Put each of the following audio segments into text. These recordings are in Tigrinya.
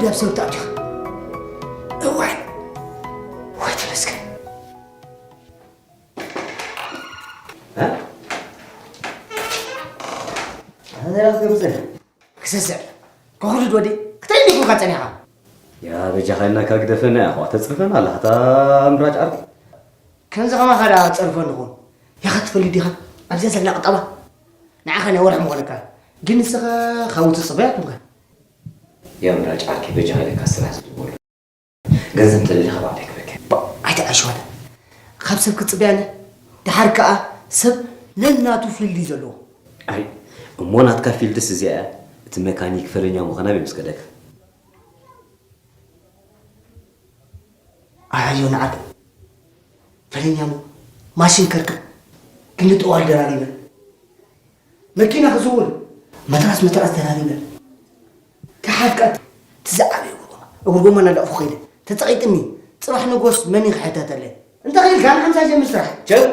ዳብ ሰብ ተኣቲኻ። እዋይ፣ ወይ ተመስገን። እ? እንታይ ደኣ ክትገብር ጸኒሕካ? ክስስዕ። ከኹርድ ወዲ፣ ክትርኢ ዲኹም ጸኒሕካ? ያ በጃኻ ኢልናካ ግደፈና፣ ያኹ ተጽርፈና ኣለኻ፣ እታ ምራጭ ዓርኩ። ከምዚ ከማኻ ደኣ ጸርፎ ንኹን። ያኻ ትፈልጥ ዲኻ? ኣብዚኣ ዘላ ቁጠባ። ንዓኻ ናይ ወርሒ ምኾነካ። ግን ንስኻ ካብኡ ትጽበያ ትምካ። ያ ምራጭ ዓርኪ በጃኻ ኢለካ ስራሕ ዝድወሉ። ገንዘብ እንተደሊኻ ባዕለይ ክበካ። ባ-፣ ኣይትዓሽ ዋላ። ካብ ሰብ ክትጽበያኒ። ደሓር ከኣ ሰብ ነናቱ ፊልድ እዩ ዘለዎ። ኣይ፣ እሞ ናትካ ፊልድስ እዚኣ እያ። እቲ መካኒክ ፈለኛ ምዃና ኣበይ ምስ ከደካ? ኣያዮ ንዓድ። ፈለኛ ሞ ማሽን ከርክብ። ክንዲ ጠዋል ደራሪበ። መኪና ክዝውር። መትራስ መትራስ ደራሪበ። ተሓፍቃት ትዝዓበ እግሪ ጎማ። እግሪ ጎማ እናዳእፉ ከይደ። ተጸቒጥኒ። ጽባሕ ንጎስ መን እዩ ክሕተተለይ? እንተ ኽኢልካ ንሓምሳ ጀምር ስራሕ። ቸብ፣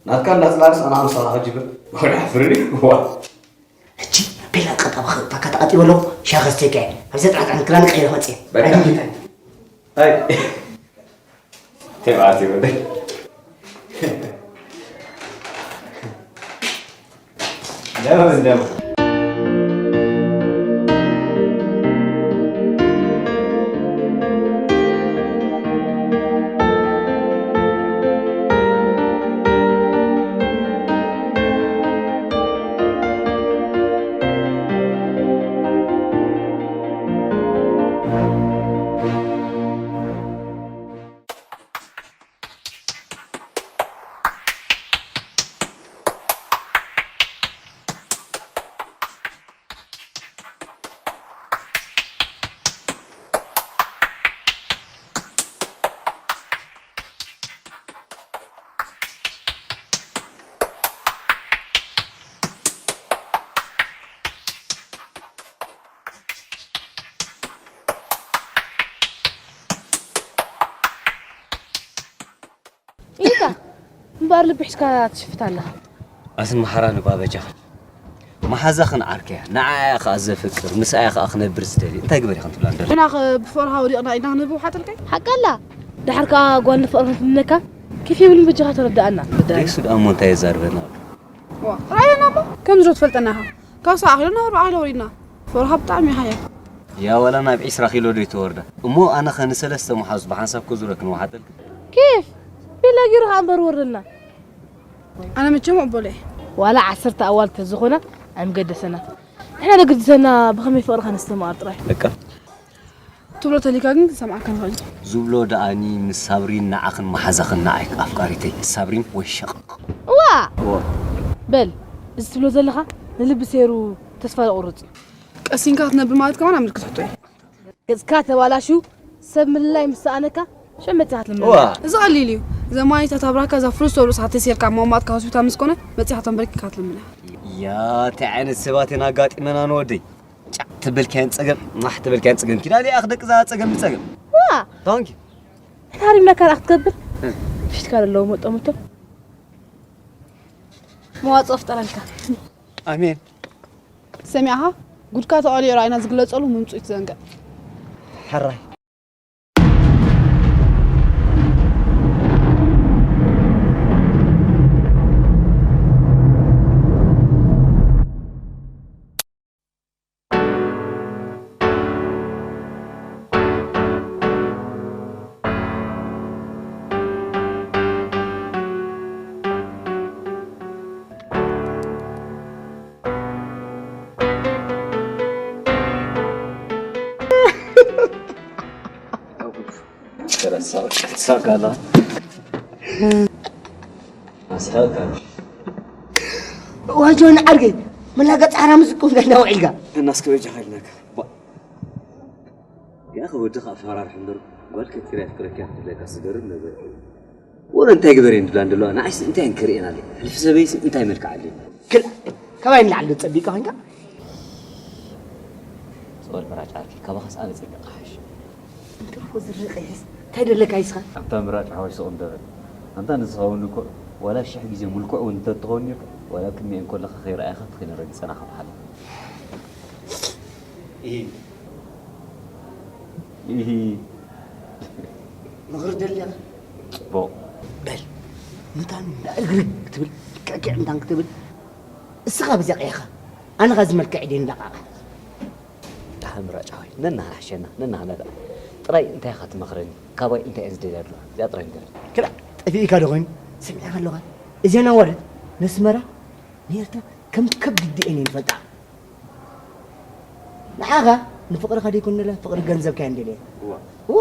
ናትካ እንዳጽላልስ ኣነ ሓምሳ ኸጅብር። ወላ ኣፍርኒ። ዋ። ሕጂ ቤላ ቀጣ ብኸ-፣ ባካ ተቐጢበ ኣለኹ። ሻኸ ስቴካ እየ። ኣብዚ ጥዓጣን ክላን ቀይረ መጽየ። በቃ። ኣይትምልካኒ። ኣይ። ተባዕትዮ ወደይ። ደው፣ ደው። ኢልካ እምበኣር ልቢ ሒዝካ ትሽፍት ኣለኻ። ኣስመሓራ ንባበጃኻ መሓዛኽን ዓርከያ ንዓኣ እያ ኸኣ ዘፍቅር፣ ምስኣ እያ ኸኣ ክነብር ዝደሊ። እንታይ ግበር ኢኽን ትብላ እንደላ? ንሕና ኸ ብፈርሃ ወዲቕና ኢና ክንህብ ውሓጥልከይ? ሓቃላ። ደሓር ከኣ ጓል ንፍቕሪ ክትምነካ ኬፍ የብልን በጃኻ ተረድኣና። ደሱ ደኣ እሞ እንታይ የዛርበና ኣሎ? ዋ፣ ራእየና እሞ ከምዚ ዶ ትፈልጠና ኢኻ? ካብ ሰብዓ ኪሎ ናብ ኣርብዓ ኪሎ ወሪድና። ፈርሃ ብጣዕሚ ሓያል። ያ ወላ ናብ ዒስራ ኪሎ ዶ ይተወርዳ? እሞ ኣነ ኸ ንሰለስተ መሓዙት ብሓንሳብ ክዙረክን ውሓጠልክን? ኬፍ? ቤላ ጌሩ ኸኣ እምበር ወርደልና። ኣነ መቸም ኣቦለ። ዋላ ዓሰርተ ኣዋል ተዝኾና ኣይምገደሰና። ንሕና ዶ ግድሰና ብኸመይ ፍቕርኻ ነስተማቕር ጥራይ። በቃ። ትብሎ ተሊካ ግን ክሰምዓካ ንኽእል። ዝብሎ ደኣኒ ምስ ሳብሪን ንዓኽን መሓዛኽን ንዓይ ኣፍቃሪተይ ሳብሪን ወይ ሸቕቕ። እዋ! እዋ! በል፣ እዚ ትብሎ ዘለኻ ንልቢ ሴሩ ተስፋ ዘቑርጽ እዩ። ቀሲንካ ክትነብር ማለት ከማን ኣምልክት ሕቶ እዩ። ገጽካ ተባላሹ፣ ሰብ ምልላይ ምስ ሰኣነካ፣ ሽዑ መጺኻ ትልምነና። እዋ! እዚ ቀሊል እዩ። ዘማኒት ኣታ ብራካ እዛ ፍሉስ ተብሎ ሰዓት ተሴርካ ኣብ መቐመጥካ ሆስፒታል ምስ ኮነ፣ መጺኻ ተንበርኪካ ትልምና። ያ፣ እንታይ ዓይነት ሰባት ኢና ኣጋጢመና ንወደይ? ጫዕ ተበልካያን ጸገም፣ ማሕ ተበልካያን ጸገም። ኪዳ ዲኣ ክደቅዛ ጸገም ብጸገም። ዋ! ታንኪ። ተሃሪምና ካልኣ ክትገብር? እ። ፊትካ ዘለዉ መጠሙቶ። መዋጽኦ ፍጠረልካ። ኣሜን። ሰሚዕኻ? ጉድካ ተቐሊዑ ራእይና ዝግለጸሉ ምምጹ እዩ ትዘንግዕ። ሕራይ። ተረሳው፣ ተረሳው ካላ። ኣስሓቃ። ዋጆን ዓርገይ፣ መላገጽ ሓራምዝ እኮ እንዳውዒልካ። እናስከበጃ ኸልናካ። ባ-፣ ያኸ ወድኻ ኣፈራርሕ እምበር፣ ጓል ከኪራ የፍቅረኪ ክትብለካ ዝገርም ነገር። ወረ እንታይ ግበር እየን ዝብላ እንደለዋ፣ ንዓይስ እንታይ እየን ክርእየን ኣለዋ? ሕልፊ ሰበይስ እንታይ መልክዕ ኣለዋ? ክላ-፣ ካባይ ንላዕሊ ዶ ጸቢቕካ ኮይንካ? ጾል ምራጭ ዓርኪ፣ ካባኻስ ኣነ ጸቢቐ ሓይሽ። እንተኾ ዝርቕ እየስ፣ እንታይ ደለካ ይስኻ? ኣንታ ምራጭ ሓወይ ስቕ እንደ በል። ኣንታ ንስኻ እውን እኮ ዋላ ሽሕ ግዜ ምልኩዕ እውን እንተትኸውን ነይርካ፣ ዋላ ኣብ ቅድሚኤን ከለኻ ከይረኣየኻ ተኺለ ረጊጸና ካብ ሓለፍ። ኢሂ። ኢሂ። ምኽሪ ደልያ? ጽቡቕ። በል፣ ምታን ርግርግ ክትብል፣ ቅዕቅዕ ምታን ክትብል፣ እስኻ ብዚኣ ቀይኻ፣ ኣነ ኸዚ መልክዕ ኢደይ እንዳቓቓ። ደሓን ምራጭ ሓወይ፣ ነናህና ሕሸና፣ ነናህና ደኣ። ጥራይ እንታይ ኢኻ ትመኽረኒ? ካባይ እንታይ እየ ዝደልያ ኣለኹ? እዚኣ ጥራይ ንገረኒ። ክላ፣ ጠፊእካ ዶ ኮይኑ? ሰሚዕካ ኣለኻ? እዚኣ ናዋርድ ነስመራ፣ ንኤርትራ ከም ከብዲ እየን ይፈልጣ። ንዓኻ ንፍቕርኻ ደይኮነላ ፍቕሪ ገንዘብካ እየን ደልየን። እዋ። እዎ።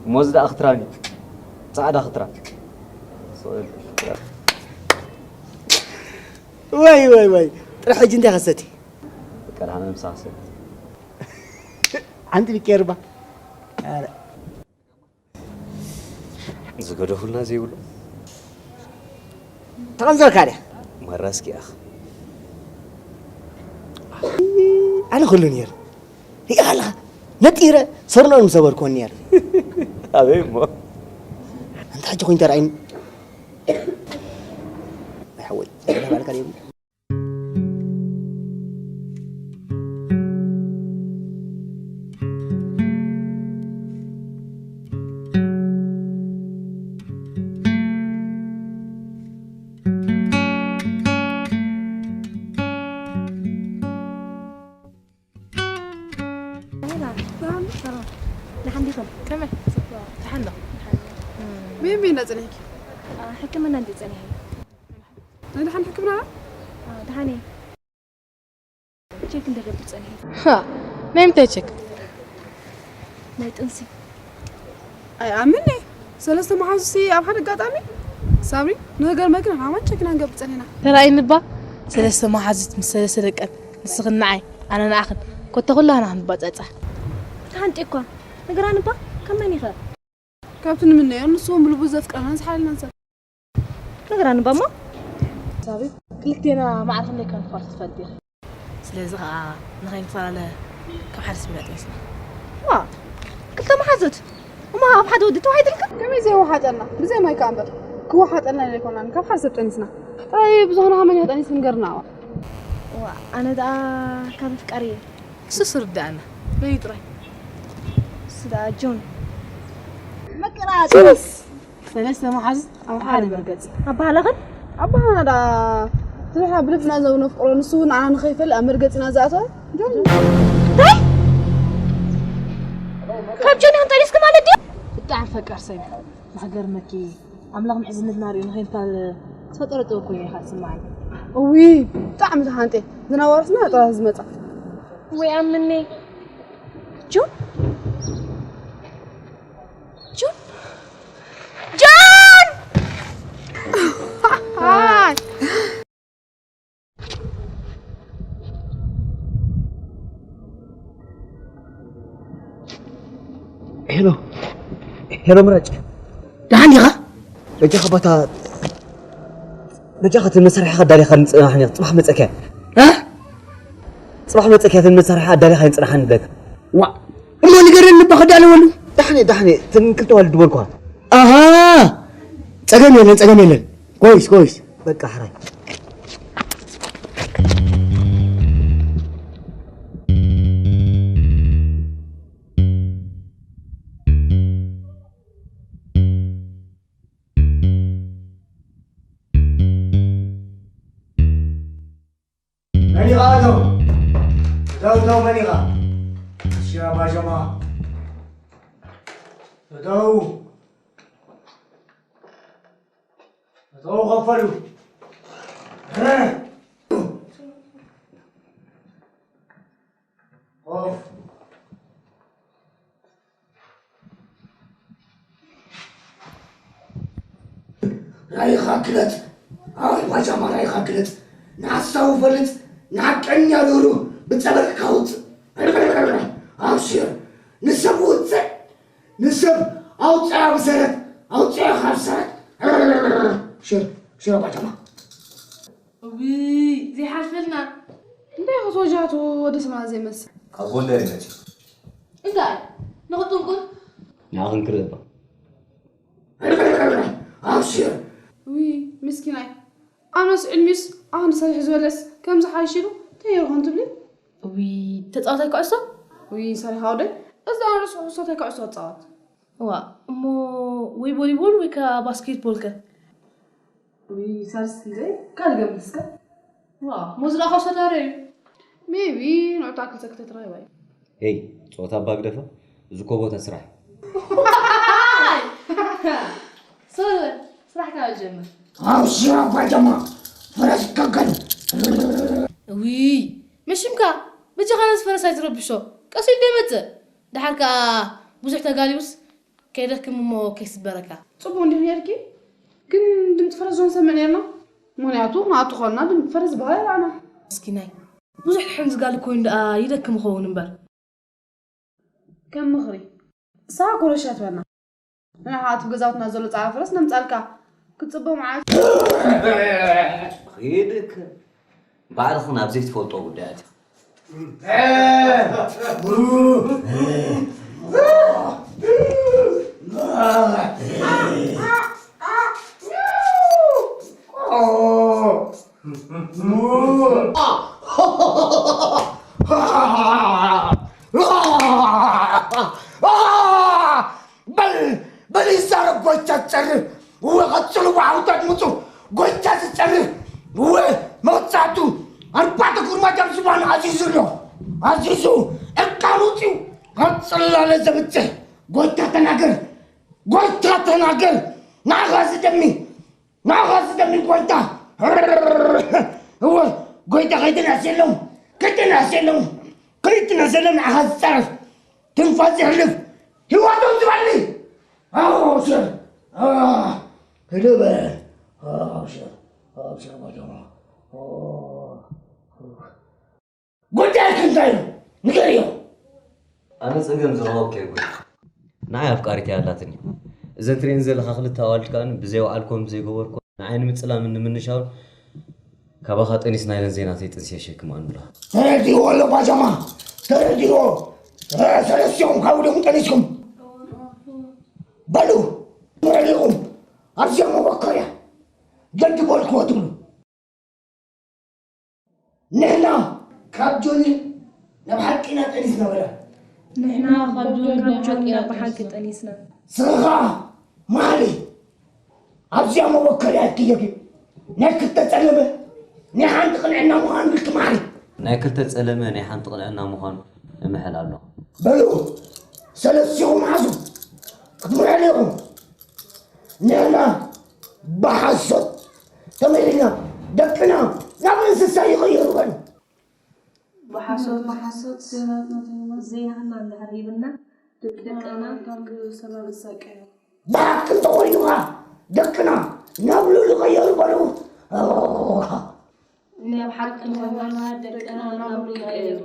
እሞ እዚ ደኣ ክትራን እዩ። ጻዕዳ ክትራን። ወይ፣ ወይ፣ ወይ። ጥራሕ ሕጂ እንታይ ከሰቲ? በቃ፣ ደሓን ምሳ ክሰቲ። ሓንቲ ቢኬርባ። ኧረ። ዝገደፉልና ዘይብሉ። ተቐንዘርካ ድያ? ማራ እስኪ ኣኽ። ኣነ ኩሉ ነይሩ። ሪኢኻ ኣለኻ? ነጢረ ሰርኖ ምሰበርክዎ ነይሩ። ኣበይ እሞ? ኣንታ ሕጂ ኮይኑ ተራእዩኒ። ኣይ ሓወይ፣ ገለ ባልካ ደይብሉ። ደሓን ዲኹም? ከመይ? ጽቡቕ። ደሓን ዶ? ደሓን። እም። መን መን ኢና ጸኒሕኪ? ኣ፣ ሕክምና እንድዩ ጸኒሐ። ናይ ደሓን ሕክምና? ኣ፣ ደሓን እየ። ቼክ እንደገብር ጸኒሐ። ሃ፣ ናይ ምንታይ ቼክ? ናይ ጥንሲ። ኣይኣምን እየ። ሰለስተ መሓዙሲ ኣብ ሓደ ኣጋጣሚ? ሳምሪ፣ ንክገርመኪ ንሕና እውን ቼክ ኢና ንገብር ጸኒሕና። ተራእይኒ እባ፣ ሰለስተ መሓዙት ምስ ሰለስተ ደቀን፣ ንስኽን ንዓይ፣ ኣነ ንዓኽን፣ ኮታ ኩላህና ክንባጻጻ። ተሃንጢ እኳ፣ ንገራኒ እባ፣ ካብ መን ኢኸ? ካብቲ ንምነዮ፣ ንሱ እውን ብልቡ ዘፍቅረናን ዝሓልየናን ሰብ። ንገራኒ እባ እሞ። ሳቢ፣ ክልቴና ማዕረ ክንደይ ከም ንፋቱ ትፈልጢ ኢኺ። ስለዚ ኸኣ ንኸይንፈላለ ካብ ሓደ ስምዒት ወሲና። ዋ፣ ክልተ መሓዙት እሞ ኣብ ሓደ ወዲ ተዋሒጥልካ? ከመይ ዘይወሓጠልና? ብዘይ ማይ ከኣ እምበር። ክወሓጠልና ኢለ ኣይኮናን፣ ካብ ሓደ ሰብ ጠኒስና። ጥራይ ብዝኾነ ከመይ ጠኒስ ንገርና። ዋ፣ ኣነ ደኣ ካብ ኣፍቃሪ እየ። እሱስ ርድኣና። መን እዩ ጥራይ? እሱ ደኣ ጆን። ምቅራጽ። ሰለስተ መሓዙት ኣብ ሓደ መርገጺ። ኣባህለኽን? ኣባህልና ደኣ ትብሓ ብልብና ዘው ነፍቅሮ፣ ንሱ እውን ንዓና ንኸይፈልጥ ኣብ መርገጺና ዝኣተወ ጆን። እንታይ? ካብ ጆን ኢኹም ጠሊስኩም ማለት ድዩ? ብጣዕሚ ፈቃር ሰብ እዩ። ንኽገርመኪ፣ ኣምላኽ ምሕዝነትና ርእዩ ንኸይንፋል ዝተጠረጠርኩ እየ ኢኻ ትስምዓኒ። እውይ፣ ብጣዕሚ ተሃንጤ። ዝናዋርስና ጥራሕ ዝመጻ። ወይ ኣምኔ። ጆን? ጆን? ጆን! ሄሎ፣ ሄሎ ምራጭ። ደሓን ዲኻ? በጃኻ ባታ፣ በጃኻ እቲ መሳርሒኻ ኣዳሊኻ ንጽናሕ፣ ጽባሕ መጸኪያ። እ? ጽባሕ መጸኪያ እቲ መሳርሒ ኣዳሊኻ ንጽናሕ ንብለካ። ዋ፣ እሞ ንገረኒ እባ ክዳለወሉ። ዳሕኔ፣ ዳሕኔ፣ እተን ክልተ ዋልድ ዝበልኩኻ። ኣሃ፣ ጸገም የለን፣ ጸገም የለን። ኮይስ፣ ኮይስ። በቃ፣ ሕራይ። መን ኢኻ ኣቶ? እተው፣ እተው፣ መን ኢኻ? ኣሽያ ባጀማ። እተው። እተው፣ ከፈሉ። ኮፍ። ራይኻ ግለጽ። ኣይ ባጃማ ራይኻ ግለጽ። ንሓሳቡ ፈልጥ፣ ንሓቀኛ ርህሩህ ብጸበልካ ውጽእ። ኣብሽር፣ ንሰብ ውጽእ፣ ንሰብ ኣውጽኣ ብሰረት፣ ኣውጽኣ ካብ ሰረት። ሽር፣ ሽር ባጃማ። እውይ፣ ዘይሓልፈልና። እንታይ ኢኹስ ወጃቱ ወዲ ስማ ዘይመስል? ካብ ጎንደር እዩ መጺኡ። እንታይ? ንኽጥንቁል? ንዓኽን ክርኢ እባ። ኣብሽር። ውይ፣ ምስኪናይ። ኣነስ ዕድሚስ ኣኽንዲ ሰሪሑ ዝበለስ ከምዚ ሓይሽ ኢሉ እንታይ ይኾን ትብሊ? ውይ፣ ተጻዋታይ ኩዕሶ? ውይ፣ ሰሪኻ ወደይ። እዛ ኣነ ርሱሕ ርሶት ከዕሶ ጻወት። ዋ፣ እሞ ወይ ቮሊቦል ወይ ከ ባስኬትቦል ከ? ወይ ሳርስ እንደ ካልገምትስከ? ዋ፣ ሞዝላ ኸሶ ዳረ እዩ። ሜቢ ንዑ ታክል ሰክተ ትራይ ወይ። ሄይ፣ ጾታ ባግደፋ፣ እዚ ኮቦተ ስራሕ። ሶ፣ ስራሕ ካብ ጀምር። ኣብ ሽራ ባጃማ፣ ፈረስ ከገል። ውይ፣ መሽምካ፣ በጃኻ ነዚ ፈረስ ኣይትረብሾ። ቀስ ኢሉ ይመጽእ። ደሓር ከኣ ብዙሕ ተጋሊቡስ ከይደክም እሞ ከይስበረካ። ጽቡቕ እንዲሁ ነርኪ፣ ግን ድምጺ ፈረስ ዞን ሰምዕ ነርና። ምኽንያቱ ንኣቱ ኾንና ድምጺ ፈረስ ዝበሃል ኣና። ምስኪናይ፣ ብዙሕ ድሕን ዝጋልብ ኮይኑ ደኣ ይደክም ይኸውን እምበር። ከም ምኽሪ፣ እሳ ኮረሻ ትበና። ንሓቱ ገዛውትና ዘሎ ጻዕዳ ፈረስ ነምጻልካ። ክትጽበ መዓት። ኺድክ። ባዕልኽን ኣብ ዘይትፈልጦ ጉዳያት ኢኻ። በል፣ በል ይዛረብ ጎይታ ትጸርፍ። እወ፣ ቀጽሉ፣ ብዓውታት ምጹ። ጎይታ ዝጸርፍ። እወ፣ መቕጻዕቱ ኣርባዕተ ኩርማት ኣብ ዝባኑ ኣዚዙ ኣሎ። ኣዚዙ፣ ዕርቃኑ ውጺኡ፣ ኣብ ጽላለ ዘብጽሕ። ጎይታ ተናገር፣ ጎይታ ተናገር። ንዓኻ ዝደሚ፣ ንዓኻ ዝደሚ ጎይታ። እወ፣ ጎይታ ከይትንእስ የሎም፣ ከይትንእስ የሎም፣ ከይትንእስ የሎም። ንዓኻ ዝጸርፍ፣ ትንፋስ ዘሕልፍ፣ ህይወቶም ዝበሊ። ኣዎ፣ ሽር። ኣ፣ ህድእ በል። ኣዎ፣ ሽር። ኣዎ፣ ሽር፣ ባጃማ። ኣዎ። ጉዳይክ እንታይ እዩ? ንገርዮ። ኣነ ጸገም ዝረኸብኩ የብለይን። ንዓይ ኣፍቃሪት እያ ኣላትኒ። እዘን ትርእየን ዘለኻ ክልተ ኣዋልድ ከኣ ብዘይ ወዓልኮን ብዘይ ገበርኮን ንዓይ ንምጽላምን ንምንሻውን ካባኻ ጠኒስና ኢለን ዘይናተይ ጥንሲ የሸክማን ብላ። ተረዲእዎ ኣሎ ባጃማ፣ ተረዲእዎ። እ፣ ሰለስቲኹም ካብ ደም ጠኒስኩም። በሉ፣ ንዕሊኹም። ኣብዚኣ መበከርያ። ደድበልክዎ ትብሉ። ንሕና ካብ ጆኒ ናብ ሓቂና ጠኒስና በላ። ንሕና ካብ ጆኒ ናብ ሓቂና ብሓቂ ጠኒስና። ስኻ መሓሪ ኣብዚኣ መወከልያ እትየግብ ናይ ክልተ ጸለመ ናይ ሓንቲ ቅንዕና ምዃኑ ኢልኪ መሓሪ። ናይ ክልተ ጸለመ ናይ ሓንቲ ቅንዕና ምዃኑ እምሕል ኣለኹ። በሉ ሰለስቲኹም ሓዙ ክትምሕል ኢኹም። ንሕና ብሓሶት ተመሪሕና ደቅና ናብ እንስሳ ይቕየሩ በሉ። ብሓሶት ብሓሶት ዜናትና እንድሕር ሂብና ደቂ ደቅና ካብ ሰላም እንሳቀዮ። ብሓቂ እንተኾይኑ ኸዓ ደቅና ናብ ሉል ይቐየሩ በሉ። ናብ ሓቂ እንተኾይኑ ደቅና ናብ ሉል ይቐየሩ።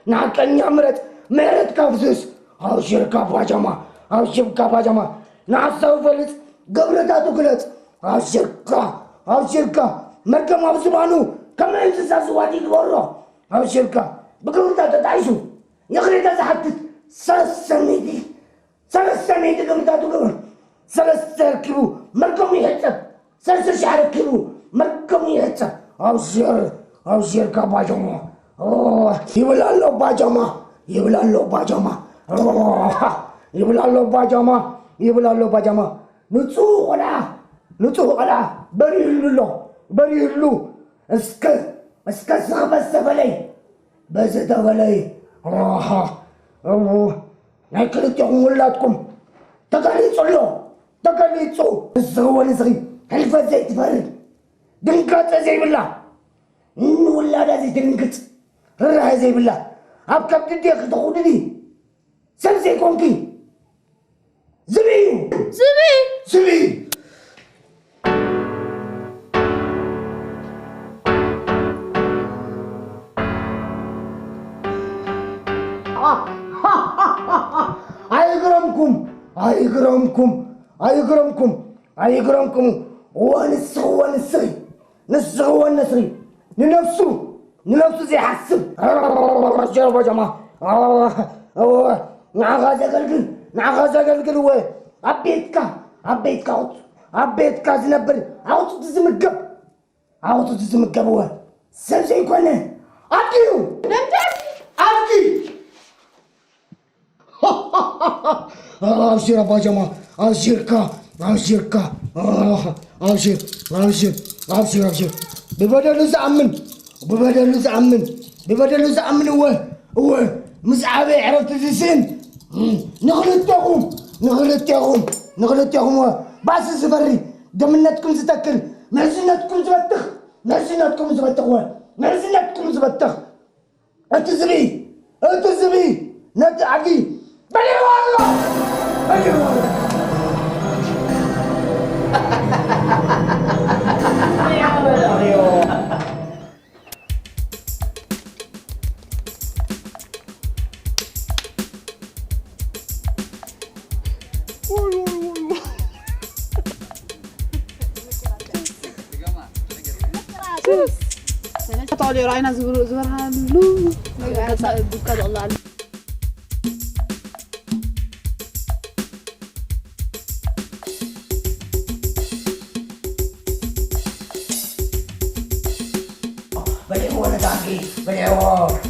ንሓቀኛ ምረጽ፣ ምሕረት ካብ ዝስ። ኣብሽርካ ባጃማ፣ ኣብሽርካ ባጃማ፣ ንሓሳቡ ፈልጽ፣ ግብርታቱ ግለጽ። ኣብሽርካ፣ ኣብሽርካ፣ መርገም ኣብ ዝባኑ ከም እንስሳ ዝዋዲ ይግበሮ። ኣብሽርካ፣ ብግብርታ ተጣይሱ፣ ይቕሬታ ዝሓትት ሰለስተ ሚእቲ ሰለስተ ሚእቲ ግብርታቱ ግብር ሰለስተ ረኪቡ መርገሙ ይሕጸብ። ሰለስተ ሺሕ ረኪቡ መርገሙ ይሕጸብ። ኣብሽር፣ ኣብሽርካ ባጃማ። ኦ፣ ይብል ኣሎ ባጃማ፣ ይብል ኣሎ ባጃማ። ኦ፣ ይብል ኣሎ ባጃማ፣ ይብል ኣሎ ባጃማ። ንጹህ ቆልዓ፣ ንጹህ ቆልዓ በሪህሉ ኣሎ፣ በሪህሉ። እስከ፣ እስከ ስኽበት ዝተፈለይ፣ በዚ ተፈለይ። ኦሃ፣ እው፣ ናይ ክልቴኹም ውላድኩም ተገሊጹ ኣሎ፣ ተገሊጹ። ንስኺ ወንስኺ ሕልፈት ዘይትፈርድ፣ ድንጋጸ ዘይብላ፣ ንውላዳ ዘይትድንግጽ፣ ርህራሄ ዘይብላ፣ ኣብ ከብዲ ዴኺ ተኹድዲ፣ ሰብ ዘይኮንኪ ዝብኢ እዩ። ዝብኢ? ዝብኢ። ኣይግረምኩም፣ ኣይግረምኩም፣ ኣይግረምኩም፣ ኣይግረምኩም። ወንስኺ፣ ወንስኺ፣ ንስኺ ወንስኺ፣ ንነብሱ ንነብሱ ዘይሓስብ ጀርባ ጀማ። ንዓኻ ዘገልግል፣ ንዓኻ ዘገልግል እወ። ኣብ ቤትካ፣ ኣብ ቤትካ፣ ኣብ ቤትካ ዝነብር፣ ኣውጽቲ ዝምገብ፣ ኣውጽቲ ዝምገብ እወ። ሰብ ዘይኮነ ኣድጊ እዩ። ኣድጊ። ኣብሽር ኣባ ጀማ፣ ኣብሽርካ፣ ኣብሽርካ፣ ኣብሽር፣ ኣብሽር፣ ኣብሽር፣ ኣብሽር። ብበደሉ ዝኣምን፣ ብበደሉ ዝኣምን፣ ብበደሉ ዝኣምን፣ እወ፣ እወ፣ ምስ ዓበየ ዕረፍቲ ዝስእን፣ ንኽልቴኹም፣ ንኽልቴኹም፣ ንኽልቴኹም፣ እወ፣ ባእሲ ዝፈሪ፣ ደምነትኩም ዝተክል፣ ምሕዝነትኩም ዝበትኽ፣ ምሕዝነትኩም ዝበትኽ፣ እወ፣ ምሕዝነትኩም ዝበትኽ። እቲ ዝብኢ፣ እቲ ዝብኢ ነቲ ኣድጊ በሊዕዎ ኣሎ! በሊዕዎ ኣሎ! ተቃውሎ ራእይና ዝበርሃሉ ዱካ ዘቕላሉ። በሊዕዎ ነቲ ኣድጊ፣ በሊዕዎ።